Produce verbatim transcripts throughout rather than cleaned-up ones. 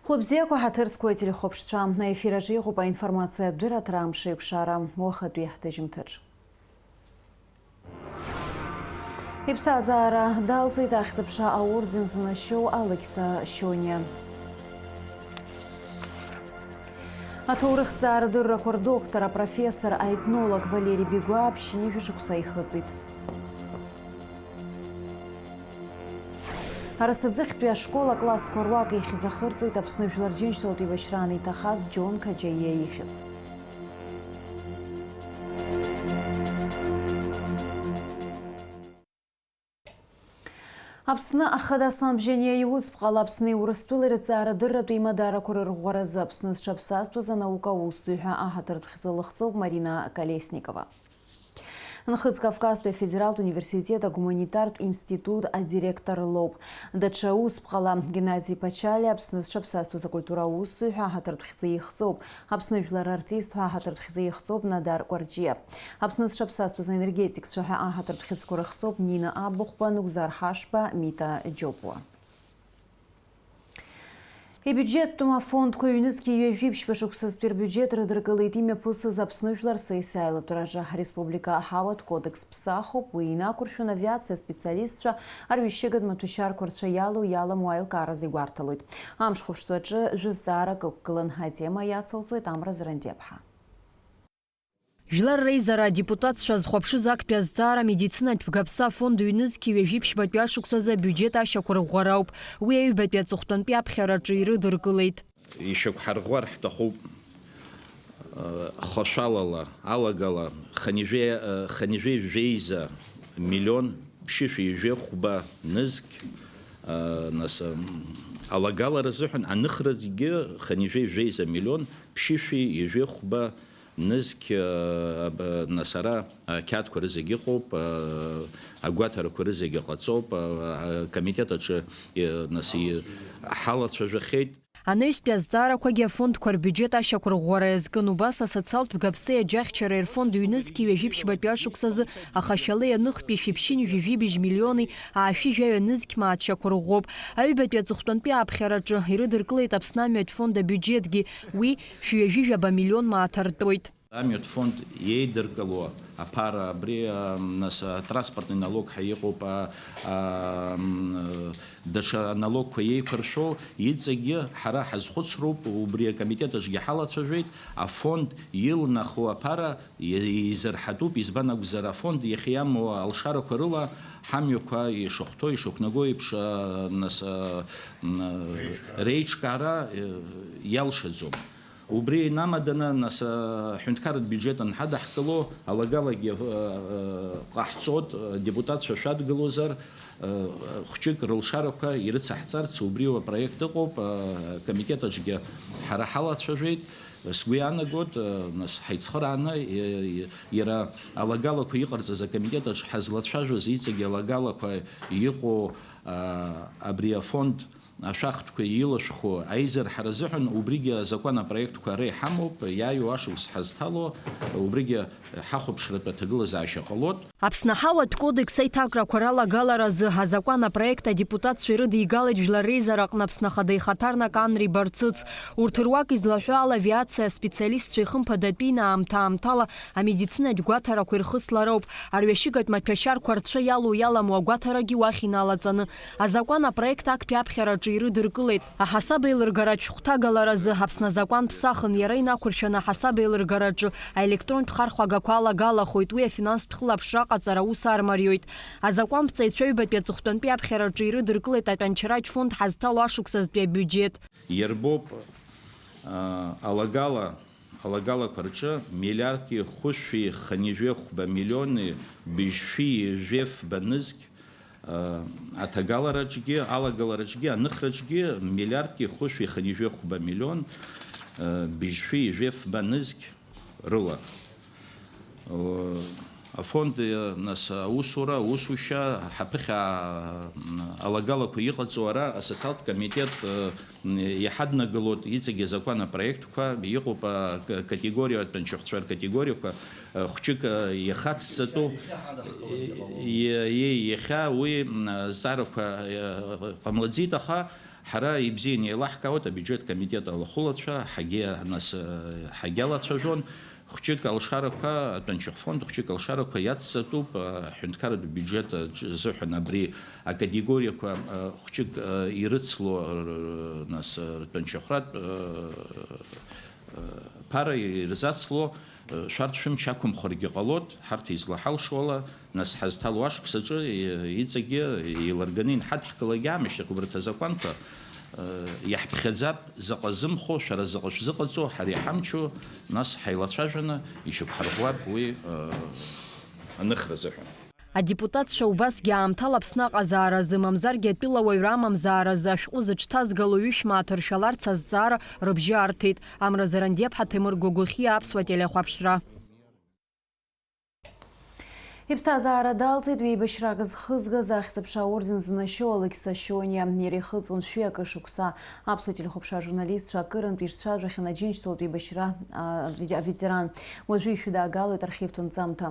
Хәлыбзиақәа, ҳаҭыр зқәу ателехәаԥшцәа, аефир аҿы иҟоуп аинформациатә дырраҭара Амш еиқәшара, уахатәи ҳҭыжьымҭаҿ. Иԥсҭазаара далҵит ахьӡ-аԥша аорден зынашьоу Алықьса Шьониа. Аҭоурыхҭҵаарадыррақәа рдоктор, апрофессор, аетнолог Валери Бигәаа ԥшьынҩажәа шықәса ихыҵит. Арасаӡыхьтәи ашкол аклассқәа руак ихьӡ ахырҵеит Аԥсны Жәлар Џьынџьтәылатә еибашьраан иҭахаз Џьон Қаџьаиа ихьӡ. Аԥсны ахада Аслан Бжьаниа иусԥҟала Аԥсни Урыстәылеи рыҭҵаарадырратә еимадарақәа рырӷәӷәаразы Аԥсны зҽаԥсазтәыз анаука аусзуҩ ҳәа аҳаҭыртә хьӡы лыхҵоуп Марина Колесникова. Нхыҵ Кавказтәи афедералтә университет агуманитартә институт адиректор лоуп. Даҽа усԥҟала Геннади Пачалиа Аԥсны зҽаԥсазтәыз акультура аусзуҩ ҳәа аҳаҭыртә хьӡы ихҵоуп. Аԥсны жәлар артист ҳәа аҳаҭыртә хьӡы ихҵоуп Надар Кәарҷиа. Аԥсны зҽаԥсазтәыз аенергетикцәа ҳәа аҳаҭыртә хьыӡқәа рыхҵоуп Нина Абыхәба, Нугзар Ҳашба, Мита Џьопуа. Ибиуџьеттәым афондқәа ҩнызқьи ҩажәи ԥшьба шықәсазтәи рбиуџьет рыдыркылеит имҩаԥысыз Аԥсны Жәлар Сеисеилатәраҿы. Ареспублика аҳауатә кодекс ԥсахуп, уи инақәыршәаны авиациа специалистцәа арҩашьыгатә маҭәашьарқәа рцәа иалоу-иаламу аилкааразы игәарҭалоит. Амш хәаԥштәы аҿы жәызҵаарак ықәгылан, атема иацылҵоит Амра Зрандиаԥҳа. Жәлар реизара адепутатцәа зхәаԥшыз актәи азҵаара амедицинатә бгаԥса афонд ҩнызқьи ҩажәи ԥшьбатәи ашықәсазы абиуџьет ашьақәырӷәӷәара ауп. Уи аҩбатәи аҵыхәтәантәи аԥхьараҿы ирыдыркылеит. Ишьақәҳарӷәӷәар ҳҭахуп, э, хашәалала, алагала, хынҩажәи, э, хынҩажәи жәеиза миллион ԥшьышәи ҩажәи хәба нызқь, э, нас, м, алагалара азыҳәан, аныхраҿгьы хынҩажәи жәеиза миллион ԥшьышәи ҩажәи хәба нызқь, э, аб-, нас ара ақьаадқәа рызегь ыҟоуп, э, агәаҭарақәа рызегь ҟаҵоуп, э, акомитет аҿы, э, нас и-, ҳалацәажәахьеит. Анаҩстәи азҵаарақәагьы афондқәа рбиуџьет ашьақәырӷәӷәара иазкын, убас асоциалтә бгаԥсеи аџьахьчареи рфонд ҩнызқьи ҩажәи ԥшьбатәи ашықәсазы ахашәалеи аныхтәи шәи ԥшьынҩажәи жәибжь миллиони аашәи жәаҩа нызқь мааҭ шьақәырӷәӷәоуп. Аҩбатәи аҵыхәтәантәи ааԥхьараҿы ирыдыркылеит Аԥсны амҩатә фонд абиуџьетгьы, уи шәи ҩажәи жәаба миллион мааҭ артәоит. Амҩатә фонд иеидыркыло аԥара абри, а, нас, атранспортный налог ҳәа иҟоуп, а, а, м, даҽа аналогқәа еиқәыршәо, иҵегьы ҳара ҳазхәыцроуп, убри акомитет аҿгьы ҳалацәажәеит, афонд илнахуа аԥара и-, изырҳатәуп, избан акәзар, афонд иахьиамоу алшарақәа рыла ҳамҩақәа ишахәҭоу, ишақәнаго еиԥш, а, нас, а, м, реиҿкаара, э, иалшаӡом. Убри инамаданы, нас, аҳәынҭқарратә биуџьет анҳадаҳкыло, алагалагьы, э, э, ҟаҳҵоит, адепутатцәа шәадгылозар, э, хәҷык рылшарақәа ирыцаҳҵарц убриоуп апроект ыҟоуп, акомитет аҿгьы ҳара ҳалацәажәеит. Сгәы иаанагоит, э, нас, ҳаицхырааны, э, иара алагалақәа иҟарҵаз акомитет аҿы ҳазлацәажәоз иҵегь алагалақәа иҟоу, а, абри афонд ашәахтәқәа илашәхо аизырҳара азыҳәан убригьы азакәан апроектқәа ара иҳамоуп, иааиуа ашықәс ҳазҭало, убригьы ҳахәаԥшратә аҭагылазаашьа ҟалоит. Аԥсны аҳауатә кодекс аиҭакрақәа ралагаларазы азакәан апроект адепутатцәа ирыдигалеит Жәлар реизара аҟны Аԥсны Ахада ихаҭарнак Анри Барцыц. Урҭ руак излаҳәо ала, авиациа аспециалистцәа ихымԥадатәины аамҭа-аамҭала амедицинатә гәаҭарақәа ирхыслароуп. Арҩашьыгатә маҭәашьарқәа рцәа иалоу-иаламу агәаҭарагьы уахь иналаҵаны, азакәан апроект актәи аԥхьараҿы ирыдыркылеит. Аҳасаб еилыргаратә шәҟәҭагаларазы Аԥсны азакәан ԥсахын, иара инақәыршәаны аҳасаб еилыргараҿы аелектронтә хархәагақәа алагалахоит, уи афинанстә хылаԥшра аҟаҵара аус армариоит. Азакәанԥҵаҩцәа аҩбатәи аҵыхәтәантәи аԥхьараҿы ирыдыркылеит атәанчаратә фонд ҳазҭало ашықәсазтәи абиуџьет. Иарбоуп, а, алагала, алагалақәа рҿы миллиардки хәышәи хынҩажәи хәба миллиони быжьшәи ҩажәи фба нызқь, а, аҭагалараҿгьы, алагалараҿгьы, аныхраҿгьы миллиардки хәышәи хынҩажәи хәба миллион, а, быжьшәи ҩажәи фба нызқь рыла. О, афонд, э, нас, аусура, аусушьа ҳаԥыхьа, м, алагалақәа иҟаҵоу ара асоциалтә комитет, э, м, иҳаднагалоит иҵегьы азакәан апроектқәа, иҟоуп, а, к-, категориа, атәанчахәцәа ркатегориақәа, э, хәҷык, э, иахацҵатәу, и-, и-, иахьа уи, м, азҵаарақәа, э, ҟамлаӡеит, аха Ҳара ибзианы еилаҳкаауеит абиуџьет комитет алахәылацәа, ҳагьи, нас, ҳагьалацәажәон. Хәҷык алшарақәа, атәанчахә фонд хәҷык алшарақәа иацҵатәуп, аҳәынҭқарратә биуџьет азыҳәан абри акатегориақәа, хәҷык ирыцло, нас, ртәанчахәратә ԥара ирзацло, шәарҭ шәымч ақәымхаргьы ҟалоит, ҳарҭ излаҳалшо ала, нас ҳазҭало ашықәсаҿы иҵегьы еилырганы инҳадҳкылогьы аамышьҭахь убарҭ азакәанқәа иаҳԥхьаӡап, заҟа зымхо, шәара заҟа шәзыҟаҵо, ҳара иҳамчу, нас ҳаилацәажәаны ишьақәҳарӷәӷәап уи аныхра азыҳәан. Адепутатцәа убасгьы аамҭала Аԥсны аҟазааразы, мамзаргьы атәылауаҩра амамзааразы ашәҟәы зыҽҭазгало ҩышә мааҭ ршәаларц азҵаара рыбжьы арҭеит Амра Зарандиаԥҳа Ҭемыр Гогәыхиа аԥсуа телехәаԥшра. Иԥсҭазаара далҵит ҩеибашьрак зхызгаз, ахьӡ-аԥша аорден зынашьоу Алықьса Шьониа. Иара ихыҵуан шәи акы шықәса. Аԥсуа телехәаԥшра ажурналистцәа акырынтә ишцәажәахьан Аџьынџьтәылатә еибашьра, а, аве-, аветеран. Уажәы ишәыдаагалоит архивтә нҵамҭа.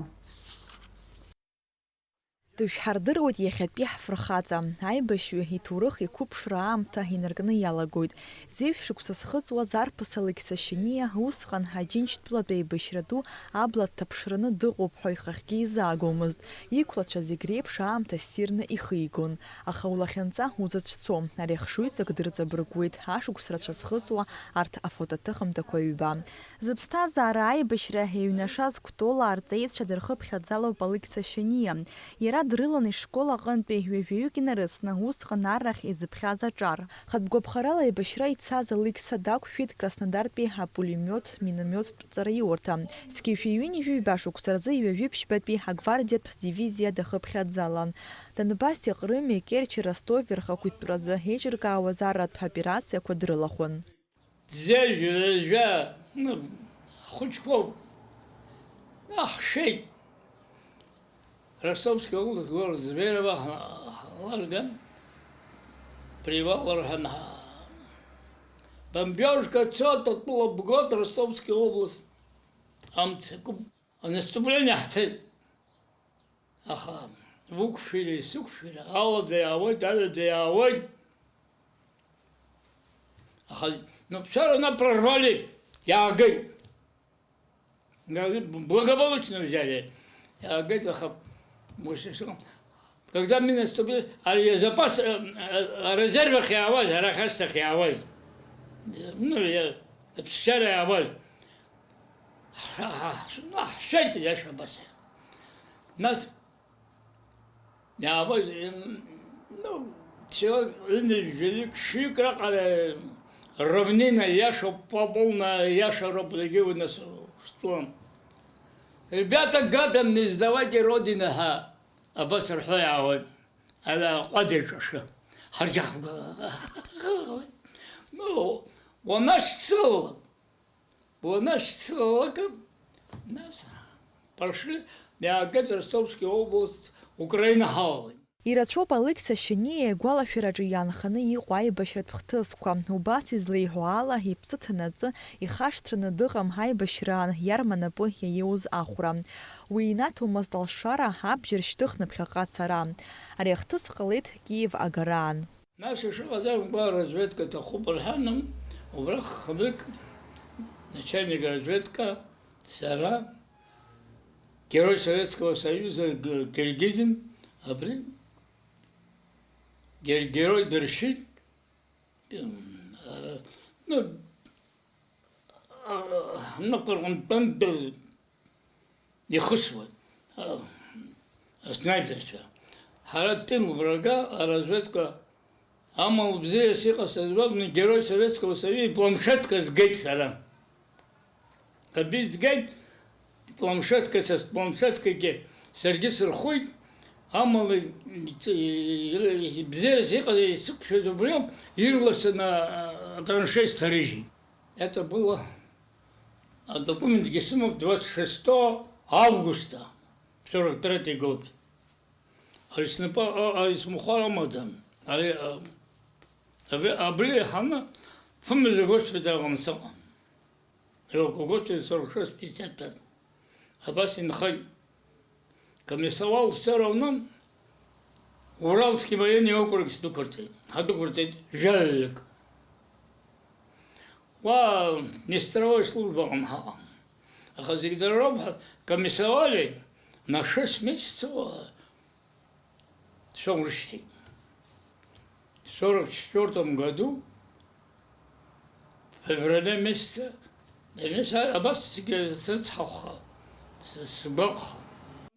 Дышәҳардыруеит иахьатәи ҳфырхаҵа. Аибашьҩы иҭоурых иқәыԥшра аамҭа инаркны иалагоит. Зеижә шықәса зхыҵуаз арԥыс Алықьса Шьаниа усҟан Аџьынџьтәылатә еибашьра ду абла дҭаԥшраны дыҟоуп ҳәа ихахьгьы изаагомызт. Иқәлацәа зегь реиԥш аамҭа ссирны ихигон. Аха улахьынҵа узацәцом. Ари ахшыҩҵак дырҵабыргуеит, ашықәс рацәа зхыҵуа арҭ афотоҭыхымҭақәа ҩба. Зыԥсҭазаара аибашьра еиҩнашаз Кәтола арҵаҩцәа дырхыԥхьаӡалоуп Алықьса Шьаниа. Иара дрылан ишкол аҟынтәи ҩажәаҩык инарыцны, усҟан аррахь изыԥхьаз аҿар. Хатә гәаԥхарала аибашьра ицаз Алықьса дақәшәеит Краснодартәи апулемиот, миномиоттә ҵараиурҭа. Зқьи жәаҩыни жәаҩба шықәса рзы ҩажәи ԥшьбатәи агвардиатә дивизиа дахыԥхьаӡалан. Донбасси Ҟрыми Керчи Ростови рхақәиҭтәразы еиҿыркаауаз арратә операциақәа дрылахәын. Зежә, ҩажәа, ну, ахәыҷқәоуп. Аҳ, ҳшеит. Ростовский область, город Зверево, ҳа-, ҳаларган, привал рҳәан, ҳа-, бомбежка цоит, атәыла бгоит, Ростовский область. Амца куп, а наступление ҳцеит. Аха уқәшәиреи сықәшәиреи, алада иаауеит, аҩада иаауеит. Аха, ну, всё равно прорвали, иаагеит. Благополучно взяли. Иаагеит, аха, мусишо, когда мы наступили, ари запас, э, э, резерв ахь иаауаз, арахь ашьҭахь иаауаз. Ну, я, аԥсшьара иаауаз. Ҳа-, ҳа-, ҳа-, ҳшәеит, иаша абас. Нас иаауаз, м, ну, человек ҩынҩажәаҩык, шәҩык раҟара равнина иашоуп, по-, полная иашароуп зегьы уи нас стәон. Ребята, гадам, не сдавайте Родину ҳәа абас рҳәо иаауеит. Ала ҟәада иҿашы. Ҳаргьы ҳгәы-, ну, уанашьцылалак, уанашьцылалак, нас, пошли, иаагеит Ростовский область, Украина ҳалалеит. Ирацәоуп Алықьса Шьаниа игәалашәараҿы иаанханы иҟоу аибашьратә хҭысқәа. Убас излеиҳәо ала, иԥсы ҭанаҵы, ихашҭраны дыҟам аибашьраан иарма напы иаиуз ахәра. Уи инаҭомызт алшара, абџьар шьҭыхны ԥхьаҟа ацара. Ари ахҭыс ҟалеит Киев агараан. Нас ишыҟаз акәымкәа, разведка аҭахуп рҳәан, убра хнык начальник разведка, сара, Герой Советского Союза, г-, Киргизин, абри, гер-, герой дыршьит, м, ара-, ну, а, ныҟәарҟынтәантәи ихысуан, а, аснаиперцәа. Ҳара тыл врага, аразведка, амала бзиас иҟасҵаз уакәны, Герой Советского Союза ипланшетка згеит сара. Абри згеит, планшетка, са спланшеткагьы саргьы сырхәит, амала, ибзиарас иҟаз, исықәшәаз убриоуп, ирласны атраншеи сҭарыжьит. Это было, адокументгьы сымоуп, двадцать шестого августа, сорок третий год. Ари снапы, а, ари смахәар амаӡам. Ари, а, абри, абри иҳаны фымз агоспитальҟны сыҟан. Иоуп, агоспиталь сорок шесть пятьдесят пять. Абас инхеит. Комиссовал все равно, Уральский военный округ сдәықәырҵеит, ҳадәықәырҵеит жәаҩаҩык. Уа Нестероваҩ служба аҟны ҳаҟан. Аха зегь дара роуп ҳәа комиссовали, на шесть месяцев, а, шәоурышьҭит. Сорок четвёртом году, феврале месяце, абас сгьы срыцҳахәха, с-, сгәаҟха.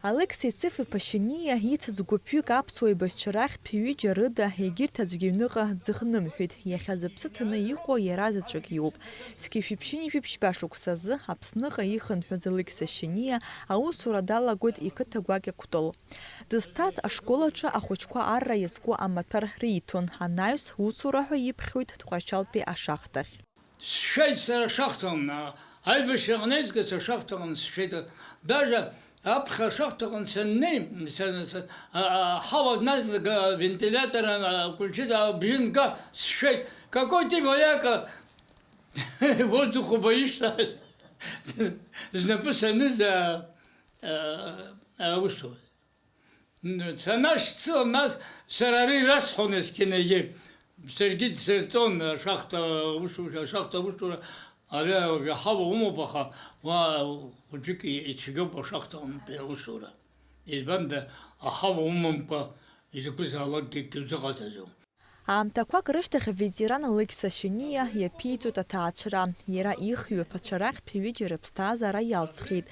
Алықьса Исыф-иԥа Шьаниа ицыз гәыԥҩык аԥсуа еибашьцәа рахьтә ҩыџьа рыда, егьырҭ аӡәгьы аҩныҟа дзыхнымҳәит, иахьа зыԥсы ҭаны иҟоу иара заҵәык иоуп. Зқьи жәшәи ԥшьынҩажәи ԥшьба шықәсазы Аԥсныҟа ихынҳәыз Алықьса Шьаниа аусура далагоит иқыҭа гәакьа Кәтол. Дызҭаз ашкол аҿы ахәыҷқәа арра иазку амаҭәар риҭон, анаҩс усура ҳәа иԥхьоит Тҟәарчалтәи ашахҭахь. Сшәеит сара ашахҭаҟны, аибашьраҟны еизгаз ашахҭаҟны сшәеит. Даже аԥхьа ашахҭаҟны саннеи, са-, са-, а-, а-, аҳауа дназга, вентилятор, а, включить, абжьы нга сшәеит. Какой ты вояка! Воздуху боишься? Знапы саныз, а, а, аусура. Н-, санашьцыла, нас сара ари расҳәон есқьынагьы. Саргьы дсырҵон, ашахта аусура, ашахта аусура, ари уажәы аҳауа умоуп, аха уа хәыҷык и-, ицәгьоуп ашахтаҟынтәи аусура. Избанда, аҳауа умамкәа изакәызаалакгьы акгьы узыҟаҵаӡом. Аамҭақәак рышьҭахь аветеран Алықьса Шьаниа иаԥиҵоит аҭаацәара. Иара ихҩы аԥацәа рахьтә ҩыџьа рыԥсҭазаара иалҵхьеит.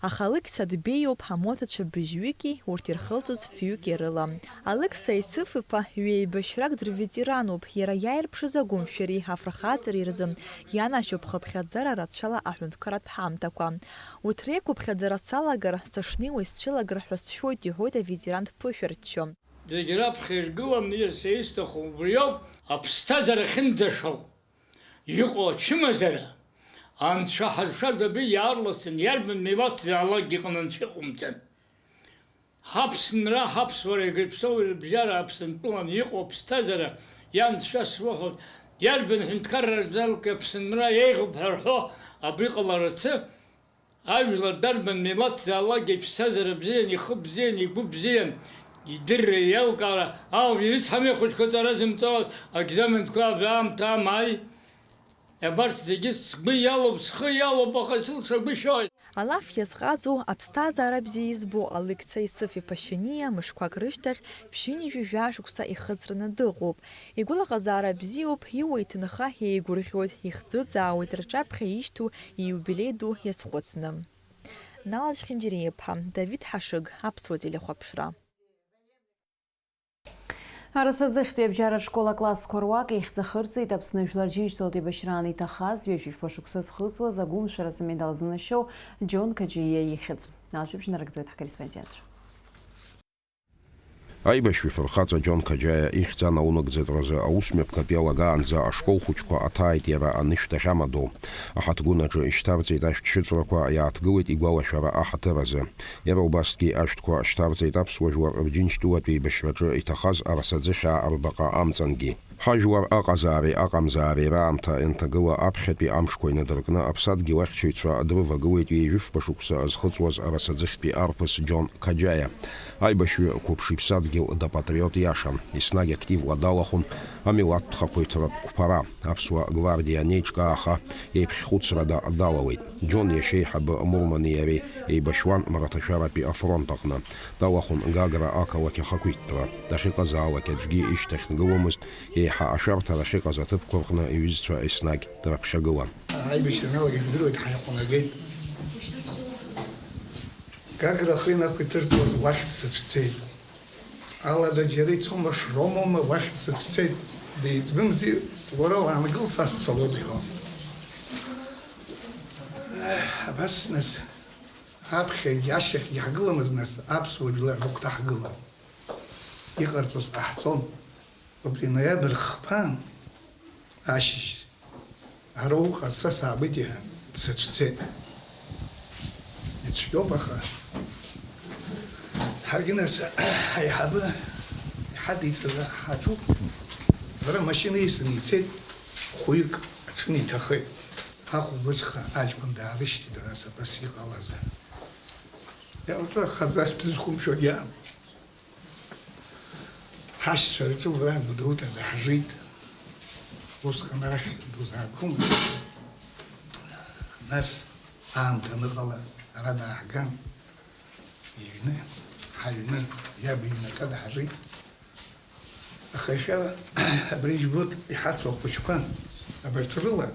Аха Алықьса дбеиоуп, амоҭацәа быжьҩыки урҭ ирхылҵыз фҩыки рыла. Алықьса Исыф-иԥа ҩеибашьрак дырветерануп, иара иааирԥшыз агәымшәареи афырхаҵареи рзы ианашьоуп хыԥхьаӡара рацәала аҳәынҭқарратә ҳамҭақәа. Урҭ реиқәыԥхьаӡара салагар, сышнеиуа исцәылагар ҳәа сшәоит, иҳәоит аветеран дԥышәырччо. Зегь раԥхьа иргыланы, са исҭаху убриоуп, аԥсҭазаара ахьынӡашоу, иҟоу ачымазара, анцәа ҳазшаз абри иаарласны иарбан милаҭзаалакгьы иҟны анцәа иҟоумҵан. Ҳаԥсынра, ҳаԥсуара, Егрыԥсоу рыбжьара Аԥсынтәылан иҟоу аԥсҭазаара ианцәа суҳәоит, иарбан ҳәынҭқарраҿ залк Аԥсынра еиӷьуп ҳәа рҳәо абри ҟаларацы, ажәлар дарбан милаҭзаалакгьы иԥсҭазаара бзиан, ихы бзиан, игәы бзиан, идырра, иеилкаара, ау, ирыцҳами ахәыҷқәа ҵара зымҵо, аекзаменқәа аамҭа амааи. Абарҭ зегьы сгәы иалоуп, схы иалоуп, аха сылшагәышьоит. Алаф иазҟазоу, аԥсҭазаара бзиа избо Алықьса Исыф-иԥа Шьаниа мышқәак рышьҭахь ԥшьынҩажәи жәа шықәса ихыҵраны дыҟоуп. Игәалаҟазаара бзиоуп, иуа иҭынха еигәырӷьоит, ихӡыӡаауеит рҿаԥхьа ишьҭоу ииубилеи ду иазхәыцны. Нала Чхинџьариа-иԥа, Давид Ҳашыг, Аԥсуа телехәаԥшра. Арасаӡыхьтәи абжьаратә школ аклассқәа руак ихьӡ ахырҵеит Аԥсны Жәлар Џьынџьтәылатә еибашьраан иҭахаз ҩажәи жәба шықәса зхыҵуаз агәымшәаразы амедал занашьоу Џьон Қаџьиа ихьӡ. Ажәабжь нарыгӡоит ҳкорреспондентцәа. Аибашьҩы фырхаҵа Џьон Қаџьаиа ихьӡ анаунагӡатәразы аусмҩаԥгатә иалагаанӡа ашкол хәыҷқәа аҭааит иара анышә дахьамадоу. Аҳаҭгәын аҿы ишьҭарҵеит ашәҭшьыҵәрақәа, иааҭгылеит игәалашәара аҳаҭыр азы. Иара убасгьы ашәҭқәа шьҭарҵеит аԥсуа жәлар рџьынџьтәылатә еибашьраҿы иҭахаз арасаӡыхьаа рбаҟа амҵангьы. Ҳажәлар аҟазаареи аҟамзаареи раамҭа ианҭагыла аԥхьатәи амшқәа инадыркны аԥсадгьыл ахьчаҩцәа дрывагылеит ҩажәи жәба шықәса зхыҵуаз арасаӡыхьтәи арԥыс Џьон Қаџьаиа. Аибашьҩы қәыԥш иԥсадгьыл дапатриот иашан, еснагь активла далахәын амилаҭтә хақәиҭратә қәԥара, аԥсуа гвардиа анеиҿкааха, еиԥхьхәыцрада далалеит. Џьон иашьеиҳабы Мурмани иареи еибашьуан Мраҭашәаратәи афронт аҟны. Далахәын Гагра ақалақь ахақәиҭтәра. Дахьыҟазаалак аӡәгьы ишьҭахь дгыломызт, еиҳа ашәарҭара ахьыҟаз аҭыԥқәа рҟны иҩызцәа еснагь дрыԥхьагылан. Аибашьра аналага ижәдыруеит, ҳаиҟәнагеит. Гагра ахы инақәиҭыртәуаз уахь дсыцәцеит. Алада џьара ицома, шромома, уахь дсыцәцеит. Деиҵбымзи, уара уаангыл, са сцалоит, иҳәон. Абас, нас, аԥхьагьы ашьахьгьы ҳгыламызт, нас, аԥсуа жәлар рыгәҭа ҳгылан. Иҟарҵоз ҟаҳҵон. Убри ноиабр хԥа ашьыжь, ара уҟа са саабеит, иҳәан, дсыцәцеит. Ицәгьоуп, аха ҳаргьы нас ҳаиҳабы иҳадиҵаз ҳаҿуп. Лара амашьына исны ицеит, хәҩык аҽны иҭахеит. Ахәылбыҽха аҷкәын даарышьҭит, ара сабас иҟалазар. Иауҵәахаӡа дызқәымшәогьы аам. Ҳашьцәа рҿы уара Гәдоуҭа даҳжит. Усҟан арахь дузаақәымлеит. Нас аамҭа аныҟала ара дааҳган, иҩны, ҳаҩны, иаб иҩнаҿа даҳжит. Аха иахьа абри ижәбоит иҳацу ахәыҷқәа, абарҭ рыла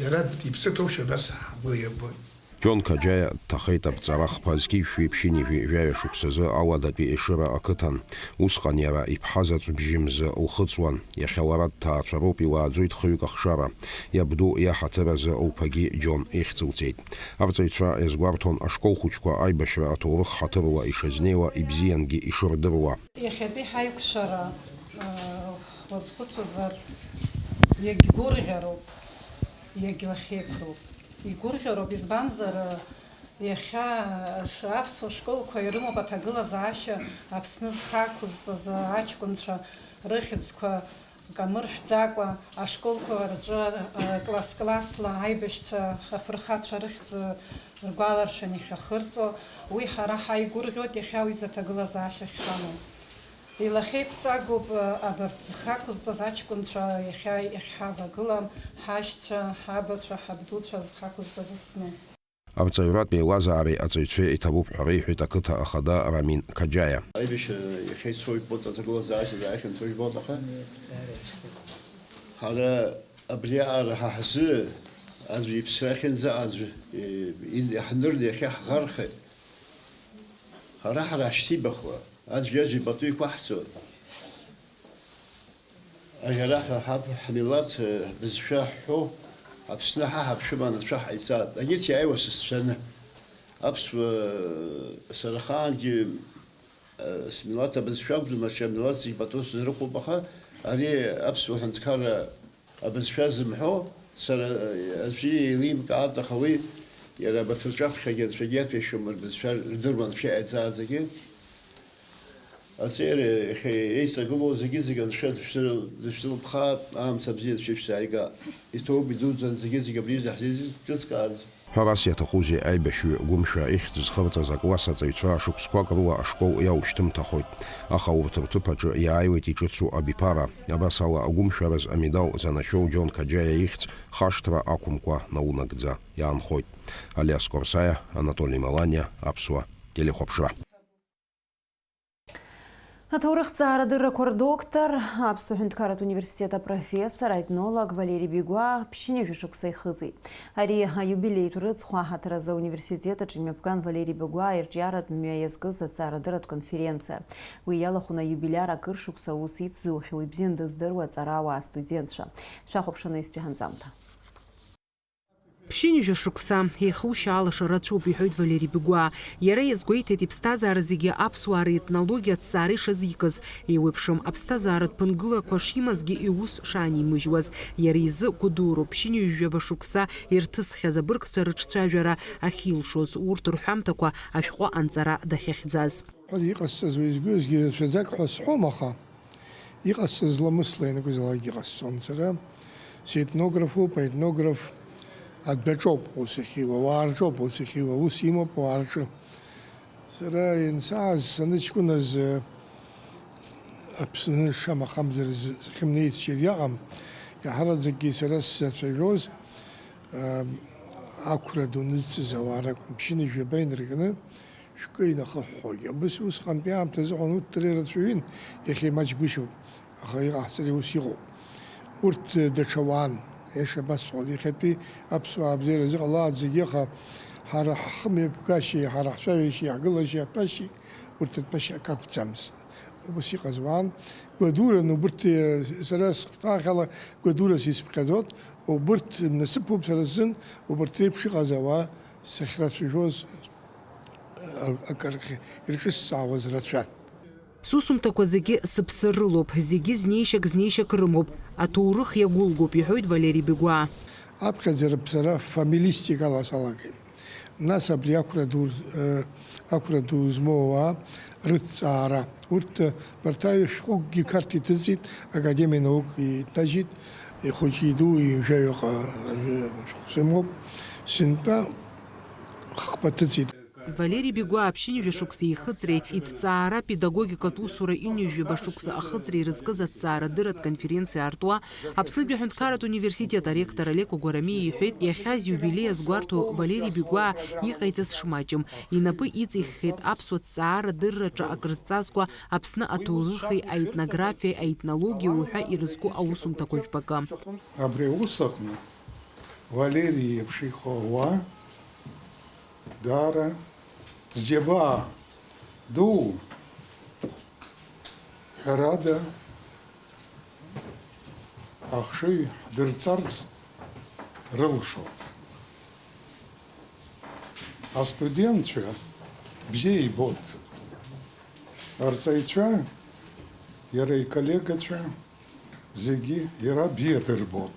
иара иԥсы ҭоушәа нас ҳгәы иабоит. Џьон Қаџьаиа дҭахеит аԥҵара хԥа зқьи жәшәи ԥшьынҩажәи жәаҩа шықәсазы Ауадатәи Ешыра ақыҭан. Усҟан иара иԥҳа заҵә бжьымзы лхыҵуан. Иахьа лара дҭаацәароуп, илааӡоит хҩык ахшара. Иабду иаҳаҭыр азы лԥагьы Џьон ихьӡ лҵеит. Арҵаҩцәа иазгәарҭон ашкол хәыҷқәа аибашьра аҭоурых ҳаҭыруа ишазнеиуа, ибзиангьы ишырдыруа. Иахьатәи ҳаиқәшәара, э, уазхәыцуазар, иагьгәырӷьароуп, иагьлахьеиқәроуп. Игәырӷьароуп, избанзар, э, иахьа, э, ш-, аԥсуа школқәа ирымоуп аҭагылазаашьа Аԥсны зхы ақәызҵаз аҷкәынцәа рыхьӡқәа камыршәӡакәа, ашколқәа рҿы, э, класс-классла аибашьцәа афырхацәа рыхьӡ ргәаларшәан иахьахырҵо, уи ҳара ҳаигәырӷьоит, иахьа уи заҭагылазаашьа ахьҳамоу. Илахьеиқәҵагоуп, э, абарҭ зхы ақәызҵаз аҷкәынцәа иахьа иахьҳавагылам, ҳашьцәа, ҳабацәа, ҳабдуцәа зхы ақәызҵаз Аԥсны. Арҵаҩратә еилазаареи аҵаҩцәеи иҭабуп ҳәа реиҳәеит ақыҭа ахада Рамин Қаџьаиа. Аибашьра иахьа ицоит, аҭагылазаашьа зааихьанҵо жәбоит, аха ҳара абриаҟара ҳа ҳзы аӡәы иԥсра ахьынӡаҟа аӡәы, э, ин-, иаҳнырны иахьа ҳӷархеит. Ҳара ҳара ҳшьҭибахуа, аӡәи-аӡәи пату иқәаҳҵоит. Ажәара ҳәа ҳаб-, ҳмилаҭ, э, бызшәа ҳҳәо, Аԥсны ҳа ҳаԥшәма анацәа ҳаиҵааит. Егьырҭ иааиуа сасцәаны. Аԥсуа, э, сара ахаангьы, э, смилаҭ абызшәа акәӡам, аҽа милаҭ зегь пату сызрыхәоуп, аха ари аԥсуа ҳәынҭқарра абызшәа зымҳәо, сара, э, аӡәы еилимкаат, аха уи иара абарҭ рҿаԥхьагьы анцәагьы иаҭәеишьом, рбызшәа рдыруан, шәа иаӡааӡагьы. Аҵеира иахьа еиҵагылоу зегьы-зегьы анцәа дышәзы-, дышәзылԥхаат, аамҭа бзиа анцәа ишәзааига. Иҭоуп, идуӡӡан зегьы-зегьы абри изаҳзеиҿыскааз. Ҳәарас иаҭахузеи, аибашьҩы Гәымшәа ихьӡ зхырҵаз акласс аҵаҩцәа шықәсқәак рыла ашкол иаушьҭымҭахоит, аха урҭ рҭыԥ аҿы иааиуеит иҿыцу абиԥара. Абас ала, агәымшәараз амедал занашьоу Џьон Қаџьаиа ихьӡ хашҭра ақәымкәа наунагӡа иаанхоит. Алиас Корсаиа, Анатоли Маланиа, Аԥсуа телехәаԥшра. Аҭоурыхҭҵаарадыррақәа рдоктор, Аԥсуа Ҳәынҭқарратә Университет апрофессор, аетнолог Валери Бигәа ԥшьынҩажәа шықәса ихыҵит. Ари аиубилеитә рыцхә аҳаҭыр азы ауниверситет аҿы имҩаԥган Валери Бигәа аирҿиаратә мҩа иазкыз аҭҵаарадырратә конференциа. Уи иалахәын аиубилиар акыр шықәса аус ицзухьоу, ибзианы дыздыруа аҵарауаа, астудентцәа. Шәахәаԥш анаҩстәи ҳанҵамҭа. Ԥшьынҩажәа шықәса, еихушьа алаша рацәоуп, иҳәоит Валери Бигәаа. Иара иазгәеиҭеит иԥсҭазаара зегьы аԥсуаа ретнологиа аҭҵаара ишазикыз, еиуеиԥшым аԥсҭазааратә ԥынгылақәа шимазгьы иус шаанимыжьуаз. Иара изы гәыдуроуп ԥшьынҩажәаба шықәса ирҭысхьаз абыргцәа рыҿцәажәара ахьилшоз, урҭ рҳәамҭақәа ашәҟәы анҵара дахьахьӡаз. Иҟасҵаз уеизгьы-уеизгьы рацәаӡак ҳәа сҳәом, аха иҟасҵаз зламысла ианакәызаалакгьы ҟасҵон сара. Сетнографуп, аетнограф адәаҿоуп ус ахьиуа, ауаа рҿоуп ус ахьиуа, ус имоуп ауаа рҿы. Сара иансааз, саныҷкәыназ, Аԥсны шамахамзар з-, сахьымнеиц џьара иаҟам. Иаҳараӡакгьы сара сзацәажәоз, а, ақәра ду нызҵыз ауаа ракәын, ԥшьынҩажәаба инаркны, шәкы инахыҳәҳәогьы. Абас усҟантәи аамҭазы аҟан урҭ дара ирацәаҩын, иахьа имаҷгәышьоуп, аха иҟаҳҵари ус иҟоуп. Урҭ даҽа уаан, иаша абасҳәоит, иахьатәи аԥсуаа абзиара зыҟалааит зегьы, аха ҳара ҳхымҩаԥгашьеи ҳара ҳцәажәашьеи ҳгылашьеи ҳтәашьеи урҭ ртәашьа акы акәӡамызт. Убас иҟаз уаан, гәадуран убырҭ, сара схәҭаахьала гәадурас исыԥхьаӡоит, убырҭ насыԥуп сара сзын, убырҭ реиԥш иҟаз ауаа сахьрацәажәоз. Акыр ирҿысҵаауаз рацәан. Сусумҭақәа зегьы сыԥсы рылоуп, зегьы знеишьак-знеишьак рымоуп, аҭоурых иагәылгоуп, иҳәоит Валери Бигәаа. Аԥхьаӡара бзара фамилистикала салагеит. Нас абри ақәра ду, э, ақәра ду змоу ауаа рыҭҵаара. Урҭ, э, барҭ аҩ-, шәҟәыкгьы Қарҭ иҭыҵит, Академиа наук иҭнажьит, ихәыҷы иду, ҩажәаҩыҟа, э, шәҟәы сымоуп. Сынтәа хкқәа ҭыҵит. Валери Бигәаа ԥшьынҩажәа шықәса ихыҵреи иҭҵаара педагогикатә усура ҩынҩажәаба шықәса ахыҵреи ирызкыз аҭҵаарадырратә конференциа аартуа Аԥснытәи аҳәынҭқарратә университет аректор Олег Гәарамиа иҳәеит, иахьа зиубилеи азгәарҭо Валери Бигәаа иҟаиҵаз шмаҷым. Инапы иҵиххьеит аԥсуа ҭҵаара дырраҿы акрызҵазкуа Аԥсны аҭоурыхи аетнографиеи аетнологиеи уҳәа ирызку аусумҭақәа жәпакы. Абри аус аҟны Валери иеиԥш иҟоу ауаа даара зџьабаа дуу, ҳәарада, ахшыҩ ҳдырҵарц рылшоит. Астудентцәа бзиа ибоит. Арҵаҩцәа, иара иколлегацәа зегьы иара бзиа дырбоит.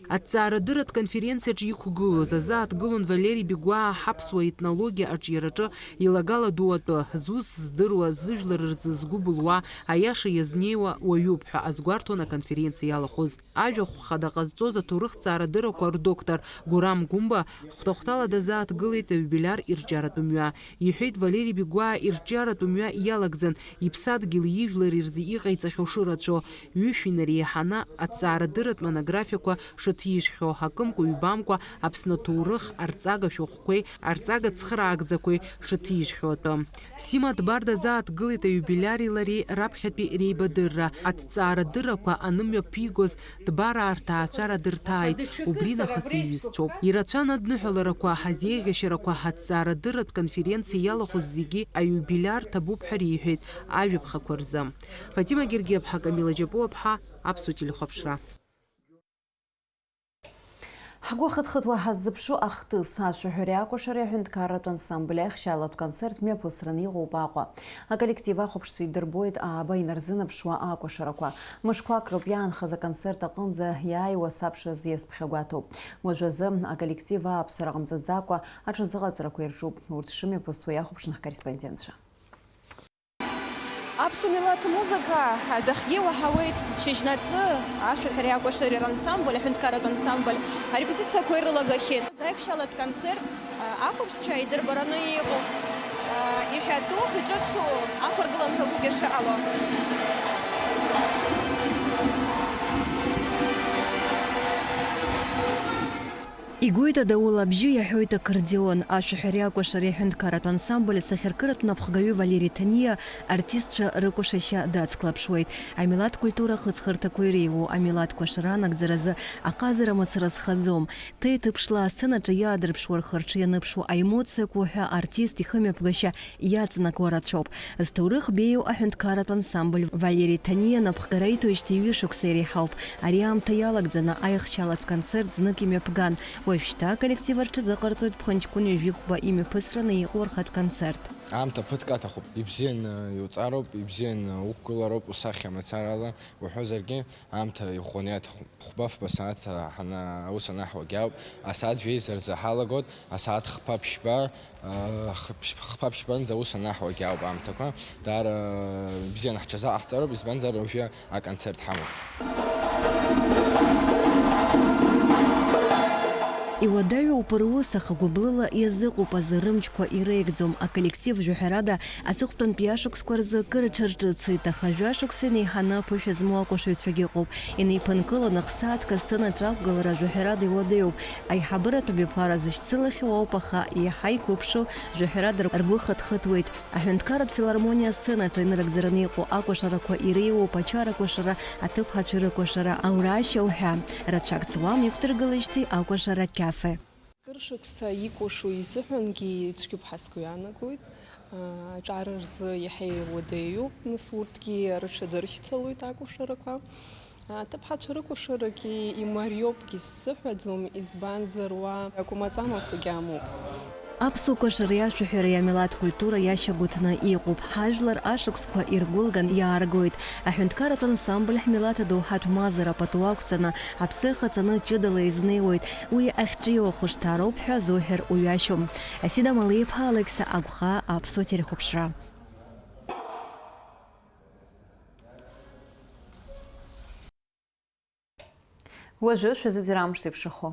Аҭҵаарадырратә конференциаҿы иқәгылоз азы ааҭгылон Валери Бигәаа ҳаԥсуа етнологиа аҿиараҿы илагала ду атәы, зус здыруа, зыжәлар рзы згәы былуа, аиаша иазнеиуа уаҩуп ҳәа азгәарҭон аконференциа иалахәыз. Ажәахә хада ҟазҵоз аҭоурыхҭҵаарадыррақәа рдоктор Гурам Гәымба хәҭа-хәҭала дазааҭгылеит аиубилиар ирҿиаратә мҩа. Иҳәеит, Валери Бигәаа ирҿиаратә мҩа иалагӡан, иԥсадгьыли ижәлари рзы иҟаиҵахьоу шырацәоу, ҩышәи нареи иаҳаны аҭҵаарадырратә монографиақәа шыҭижьхьоу, акымкәа-ҩбамкәа Аԥсны аҭоурых арҵага шәҟәқәеи арҵага цхыраагӡақәеи шыҭижьхьоу атәы. Сима Дбар дазааҭгылеит аиубилиари лареи раԥхьатәи реибадырра. Аҭҵаарадыррақәа анымҩаԥигоз, Дбараа рҭаацәара дырҭааит, убри нахыс иҩызцәоуп. Ирацәан адныҳәаларақәа, ҳазеиӷьашьарақәа, ҳаҭҵаарадырратә конференциа иалахәыз зегьы аиубилиар ҭабуп ҳәа реиҳәеит ажәаԥхақәа рзы. Фатима Гергиаԥҳа, Камила Џьапуаԥҳа, Аԥсуа телехәаԥшра. Ҳгәы хыҭхыҭуа ҳаззыԥшу ахҭыс, ашәаҳәареи акәашареи аҳәынҭқарратә ансамбль аихшьалатә концерт мҩаԥысраны иҟоуп Аҟәа. Аколлектив ахәаԥшцәа идырбоит ааба инарзынаԥшуа акәашарақәа. Мышқәак роуп иаанхаз аконцерт аҟынӡа иааиуа сабшаз иазԥхьагәаҭоуп. Уажәазы аколлектив ааԥсара ҟамҵаӡакәа аҽазыҟаҵарақәа ирҿуп. Урҭ шымҩаԥысуа иахәаԥшны ҳкорреспондентцәа. Аԥсуа милаҭ музыка адәахьгьы уаҳауеит. Шьыжьнаҵы ашәаҳәареи акәашареи рансамбль, аҳәынҭқарратә ансамбль арепетициақәа ирылагахьеит. Аихшьалатә концерт, а, ахәаԥшцәа идырбараны иҟоуп. А, иҳәатәуп, иҿыцу ақәыргыламҭақәагьы шыҟало. Игоит адаула абжьы, иаҳәоит аккордеон. Ашәаҳәареи акәашареи аҳәынҭқарратә ансамбль асахьаркыратә напхгаҩы Валери Ҭаниа артистцәа рыкәашашьа дацклаԥшуеит. Амилаҭ культура ахыҵхырҭақәа иреиуоу амилаҭ кәашара анагӡаразы аҟазара мацара зхаӡом. Ҭеиҭыԥшла асценаҿы иаадырԥшуа рхы-рҿы ианыԥшу аемоциақәа уҳәа артист ихымҩаԥгашьа иаҵанакуа рацәоуп. Зҭоурых беиоу аҳәынҭқарратә ансамбль Валери Ҭаниа напхгара иҭоижьҭеи ҩышықәса иреиҳауп. Ари аамҭа иалагӡаны аихшьалатә концерт знык имҩаԥган. Уажәшьҭа аколлектив рҽазыҟарҵоит ԥхынҷкәын ҩажәихәба имҩаԥысраны иҟоу рхатә концерт. Аамҭа ԥыҭк аҭахуп. Ибзианы иуҵароуп, ибзианы уқәгылароуп, усахьа мацарала уҳәозаргьы, аамҭа иӷәӷәаны иаҭахуп. Хәба-фба сааҭ, а, ҳана-, аус анаҳуагь ауп. Асааҭ жәеиза рзы ҳалагоит, асааҭ хԥа-ԥшьба, а, хԥ-, хԥа-ԥшьбанӡа аус анаҳуагь ауп аамҭақәа. Даара бзианы ҳҽазаҟаҳҵароуп, избанзар уажәы аконцерт ҳамоуп. Иуадаҩуп рус, аха гәыблыла иазыҟоуп азы, рымчқәа иреигӡом. Аколлектив, жәаҳәарада, аҵыхәтәантәи ашықәсқәа рзы акыр аҽарҿыцит, аха жәашықәса инеиҳаны аԥышәа змоу акәашаҩцәагьы ыҟоуп. Инеиԥынкыланы х-сааҭк асценаҿы ақәгылара, жәаҳәарада, иуадаҩуп. Аиҳабыратә абиԥара зышьцылахьоу ауп, аха иаҳа иқәыԥшу, жәаҳәарада, ргәы хыҭхыҭуеит. Аҳәынҭқарратә филармониа асценаҿы инарыгӡараны иҟоу акәашарақәа иреиуоуп ачара акәашара, аҭыԥҳацәа рыкәашара, аурашьа уҳәа. Рацәак ҵуам иқәдыргылеижьҭеи акәашара қьафе. Кыр шықәса икәашо изыҳәангьы ицәгьоуп ҳәа сгәы иаанагоит. Аҿар рзы иаҳа иуадаҩуп, нас урҭгьы рыҽадыршьцылоит акәашарақәа. Аҭыԥҳацәа рыкәашарагьы имариоупгьы сзыҳәаӡом, избанзар, уа акәмаҵамақәагьы амоуп. Аԥсуа кәашареи ашәаҳәареи амилаҭ культура иашьагәыҭны иҟоуп. Ҳажәлар ашықәсқәа иргәылган иааргоит. Аҳәынҭқарратә ансамбль ҳмилаҭ адоуҳатә мазара пату ақәҵаны, аԥсы ахаҵаны ҷыдала изнеиуеит. Уи ахьҿиоу ахәышҭаароуп ҳәа азоуҳәар уҩашьом. Асида Малиԥа, Алықьса Агәхаа, Аԥсуа телехәаԥшра. Уажәы шәазыӡырҩ амш зеиԥшрахо.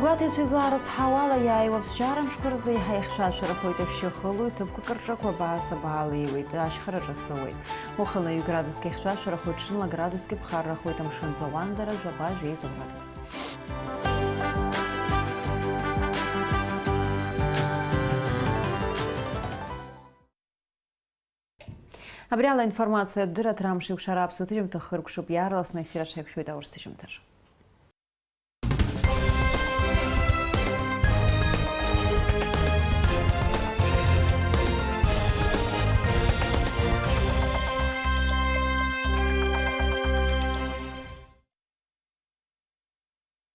Гәаҭеицәа излаарыцҳауала, иааиуа аԥсшьара мшқәа рзы еиҳа ихьшәашәарахоит, ашьшьыҳәа хылоит, ҭыԥқәак рҿы ақәабаа-сабаала иуеит, ашьхараҿы асыуеит. Уахынла ҩ градуск ихьшәашәарахоит, ҽынла градуск иԥхаррахоит, амшын ӡауандара жәаба-жәеиза градус. Абри ала информациатә дырраҭара амш еиқәшара аԥсуа ҭыжьымҭа хыркәшоуп, иаарласны аефир аҿы ҳаиқәшәоит аурыс ҭыжьымҭаҿ.